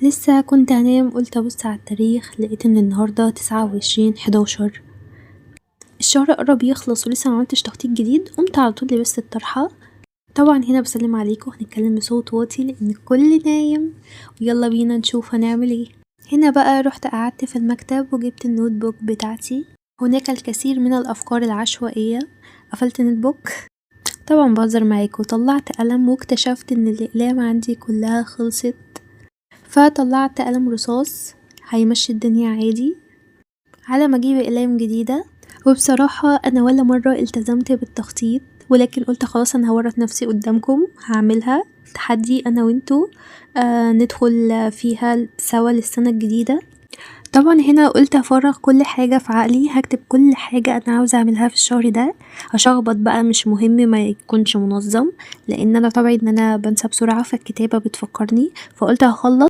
لسه كنت هنام، قلت ابص على التاريخ، لقيت ان النهارده 29/11، الشهر قرب يخلص ولسه ما عملتش تخطيط جديد. قمت على طول لبست الطرحة. طبعا هنا بسلم عليكم، هنتكلم بصوت واطي لان الكل نايم، ويلا بينا نشوف هنعمل ايه. هنا بقى رحت قعدت في المكتب وجبت ال notebook بتاعتي. هناك الكثير من الافكار العشوائية. قفلت ال notebook، طبعا بهزر معاكم، طلعت قلم واكتشفت ان الاقلام عندي كلها خلصت، فطلعت قلم رصاص هيمشي الدنيا عادي على ما اجيب اقلام جديدة. وبصراحة انا ولا مرة التزمت بالتخطيط، ولكن قلت خلاص انا هورط نفسي قدامكم، هعملها تحدي انا وانتو، ندخل فيها سوا للسنة الجديدة. طبعا هنا قلت افرغ كل حاجة في عقلي، هكتب كل حاجة انا عاوزة اعملها في الشهر ده، هشخبط بقى مش مهم ما يكونش منظم، لان انا طبعي ان انا بنسى بسرعة، فالكتابة بتفكرني، فقلت هخلص.